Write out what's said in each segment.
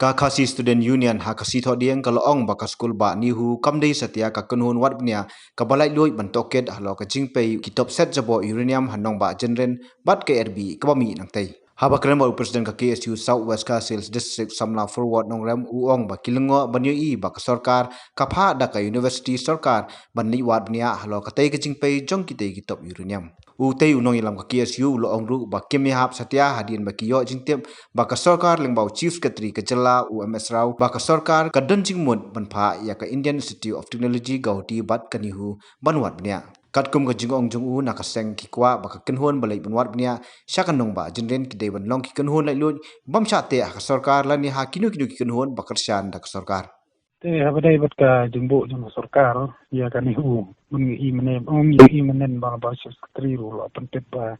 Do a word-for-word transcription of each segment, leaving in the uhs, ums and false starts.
Ka Khasi Student Union ha ka sngi Thohdieng ka la ong ba ka skul bah NEHU kam dei satia ka kynhun wad bniah kaba laitluid ban tohkit halor ka jingpei ki top set jabo uranium ha nongbah Jynrin bad ka R B kaba mih nangtei. Haba kren bad u President ka K S U South West Khasi Hills District Samla Forward Nongrem u ong ba ki lyngngoh ban ïohi ba ka sorkar ka phah da ka university sorkar ban leit wad bniah halor katei ka jingpei jong kitei ki top uranium. Utei u nongïalam ka K S U u la ong ruh ba kim ïahap satia hadien ba ki ïoh jingtip ba ka sorkar lyngba u Chief Secretary ka jylla u M S Rao ba ka sorkar ka don jingmut ban phah ïa ka Indian Institute of Technology Guwahati bad ka NEHU ban wad bniah. Katkum ka jingong jong u, na ka seng ki kwah ba ka kynhun ba leit ban wad bniah sha ka nongbah Jynrin ki dei ban long ki kynhun laitluid bym shah teh ha ka sorkar lane ha kino kino ki kynhun ba kyrshan da ka sorkar. Te haba dei bad ka jingbuh jong ka sorkar ïa ka NEHU, ban ngi i mynne, ban ngi i mynne ba, ba Chief Secretary ruh la pyntip ba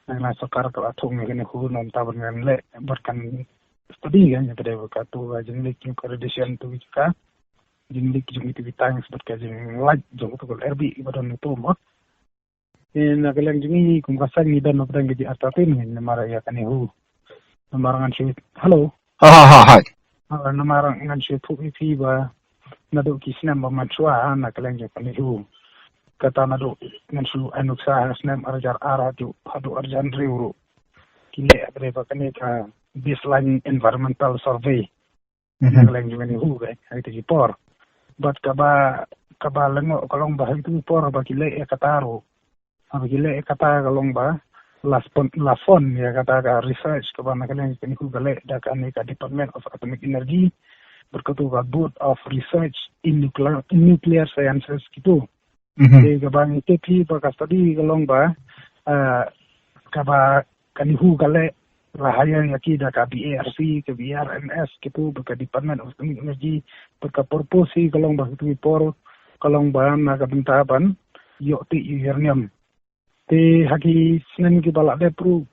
na ka sorkar ka la thung ïa ka NEHU, namar ta ban ngan leh bad kan study kan, ïa ka dei bad ka tu ka jingleit jong ka radiation tu ka jaka, jingleit jong itu ki tanks bad ka jinglait jong tu ka R B ba don tu mo. Te na ka liang jong ngi kum ka seng ngi don na pdeng ka jingïarap tin ngi namar ïa ka NEHU. Namar ngan shu, hello. Ha ha ha ha. Ah, namar ngan shu ïathuh ïa phi ba naduh ki snem ba mynshuwa na ka liang jong ka NEHU. Kata naduh ngan shu ai nuksa ha snem ar hajar ar haduh, haduh ar hajar hynriew ruh. Ki leh hapdeng ba kane ka baseline environmental survey. Mhm. Na ka liang jong ka NEHU ka, ha itu ki por. Bad kaba, kaba lyngngoh ka long ba ha itu ki por ba ki leh ïa kata ruh. Haba ki leh ïa kata ka long ba la fund, la fund ïa kata ka research kaba na ka liang jong ka NEHU ka leh da kane ka Department of Atomic Energy. Bad katu ka Board of Research in Nuclear, Nuclear Sciences kitu. Mhm. Te kaba ngi tip hi ba ka study ka long ba, ah, kaba ka NEHU ka leh la hire ïa ki da ka B A R C, ka B R M S kitu, bad ka Department of Atomic Energy, bad ka purpose hi ka long ba kitu ki por ka long ba na ka bynta ban ïoh tih uranium. Te ha ki snem kiba la dep ruh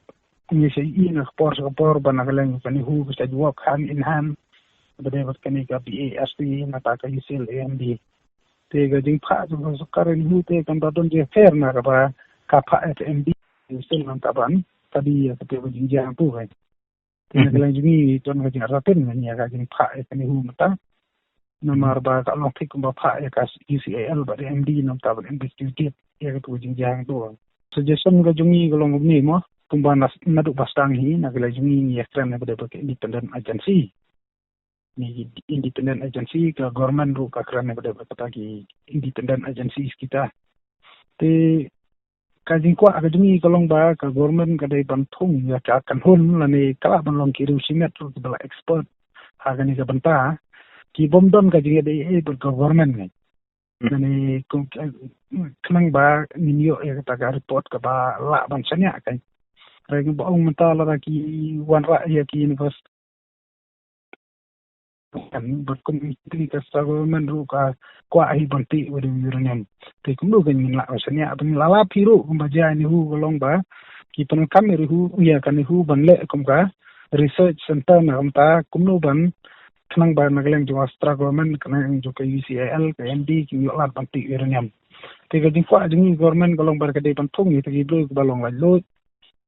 ngi sa ïohi na ka por sha ka por ba na ka liang ka NEHU ka sa ju work hand in hand bad dei bad kane ka B A R C na ta ka U C L A and D. Te ka jingphah jong ka sorkar NEHU te kan da don jingpher na kaba ka phah ïa ka M D, ïa ka ban study ïa kata ka jingjia tu kan. Te na ka liang jong ngi don ka jingïarap tin ngan ïa ka jingphah ïa ka NEHU mynta. Namar ba ka long thik kumba phah ïa ka U C I L bad M D namar ban investigate ïa kata ka jingjia tu. Suggestion ka jong ngi ka long kumne mo, kumba na, naduh ba sdang hi na ka liang jong ngi ngi ïa kren ïa ka dei ba ka independent agency. Ni independent agency, ka government ruh ka kren ïa ka dei ba kata ki independent agencies kita. Te ka jingkwah ka jong ngi ka long ba ka government ka dei ban thung ïa ka kynhun lane ka lah ban long ki riew shimet ruh kiba la expert ha kane ka bynta, ki bym don ka jingïadei ei bad ka government ngai. Hmm. Lane kum, eh, khnang ba ngin ïoh ïa kata ka report kaba lah ban shaniah kan. Hynrei ba ong mynta lada ki wanrah ïa ki university kan, bad kum ïa ka state government ruh ka kwah hi ban tih wei u uranium. Te kumno kan ngin lah ban shaniah, ban la lap hi ruh kumba jia NEHU ka long ba ki pyndonkam ïa NEHU, ïa ka NEHU ban leh kum ka research center na ka bynta kumno ban khnang ba na ka liang jong ka state government, ka liang jong ka U C I L, ka M D kin ïoh lad ban tih uranium. Te ka jingkwah jong ngi government ka long ba ka dei ban thung ïa kita ki briew kiba long laitluid,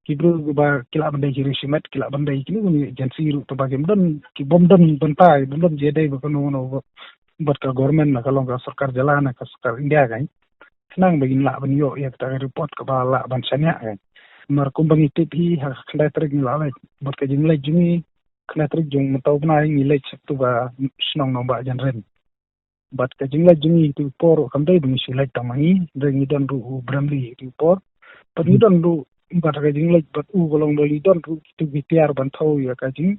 ki briew kiba ki lah ban dei ki riew shimet, ki lah ban dei kino kino agency ruh, tangba kim don, ki bym don bynta, ki bym don jingïadei bad kano kano bad ka government, na ka long ka sorkar jylla na ka sorkar India kan. Khnang ba ngin lah ban ïoh ïa kata ka report kaba lah ban shaniah kan. Namar kumba ngi tip hi ha ka khyndai tarik ngi la leit, bad ka jingleit jong ngi khyndai tarik jong mynta u bnai ngi leit sha katu ka shnong Nongbah Jynrin. Bad ka jingleit jong ngi tu por kam dei ba ngi shu leit tang ma ngi, dei ngi don ruh u Bramley tu por. Bad ngi, hmm, don ruh, bad ka jingleit bad u ka long ba ngi don ruh tu ki tiar ban thew ïa ka jing,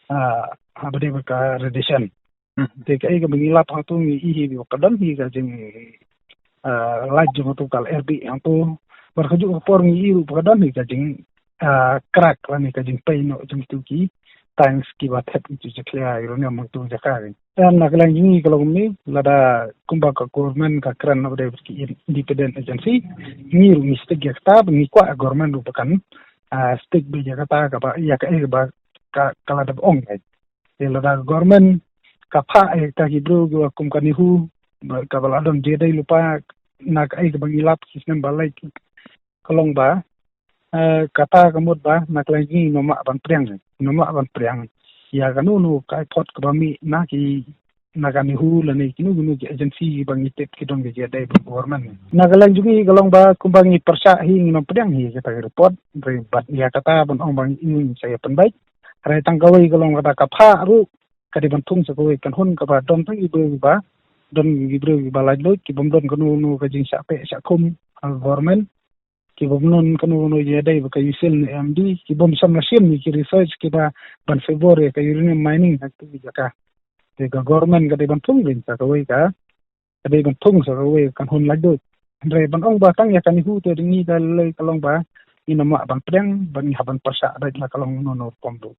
ah, ha ba dei bad ka radiation. Hmm. Te kaei kaba ngi lap hangtu ngi i hi ba ka don hi ka jing, ah, lait jong tu ka R B hangtu. Bad kajuh ka por ngi i ruh ba ka don hi ka jing, ah, crack lane ka jingpei noh jong tu ki tanks kiba thep ki jakhlia uranium hangtu jaka. Te na ka liang jong ngi ka long kumne, lada kumba ka government ka kren na ba dei ki independent agency, ngi ruh ngi stick ïa kata, ba ngi kwah government ruh ba kan, ah, stick beit ïa kata kaba, ïa kaei kaba ka, ka la dep ong. Te lada government ka phah ïa kita ki briew kiba kum ka NEHU, ba, kaba la don jingïadei lypa na kaei kaba ngi lap ki snem ba leit, ka long ba, eh, kata ka mut ba na ka liang jong ngi ngim lah ban pdiang, ngim lah ban pdiang. ïa kano kano ka effort kaba mih na ki, na ka NEHU lane kino kino ki agency ba ngi tip ki don ka jingïadei bad government. Na ka liang jong ngi ka long ba kumba ngi pyrshah hi, ngi nym pdiang hi kata ka report, hynrei bad ïa kata ban ong ba ngi, ngi sa ïa pynbeit. Hynrei tang kawei ka long kata ka phah ruh ka dei ban thung sa kawei ka kynhun kaba don tang ki briew kiba, don ki briew kiba laitluid, ki bym don kano kano ka jingshah peh shah khum ha government, ki bym don kano kano ïadei bad ka U C I L ne M D, ki bym shym la shim ïa ki research kiba ban favour ïa ka uranium mining ha kito ki jaka. Te ka government ka dei ban thung rin sa kawei ka, ka dei ban thung sa kawei ka kynhun laitluid. Hynrei ban ong ba tang ïa ka NEHU te, ngi da lei ka long ba ngi nym lah ban pdiang, ba ngi hap ban pyrshah beit la ka long kano kano rukom ruh.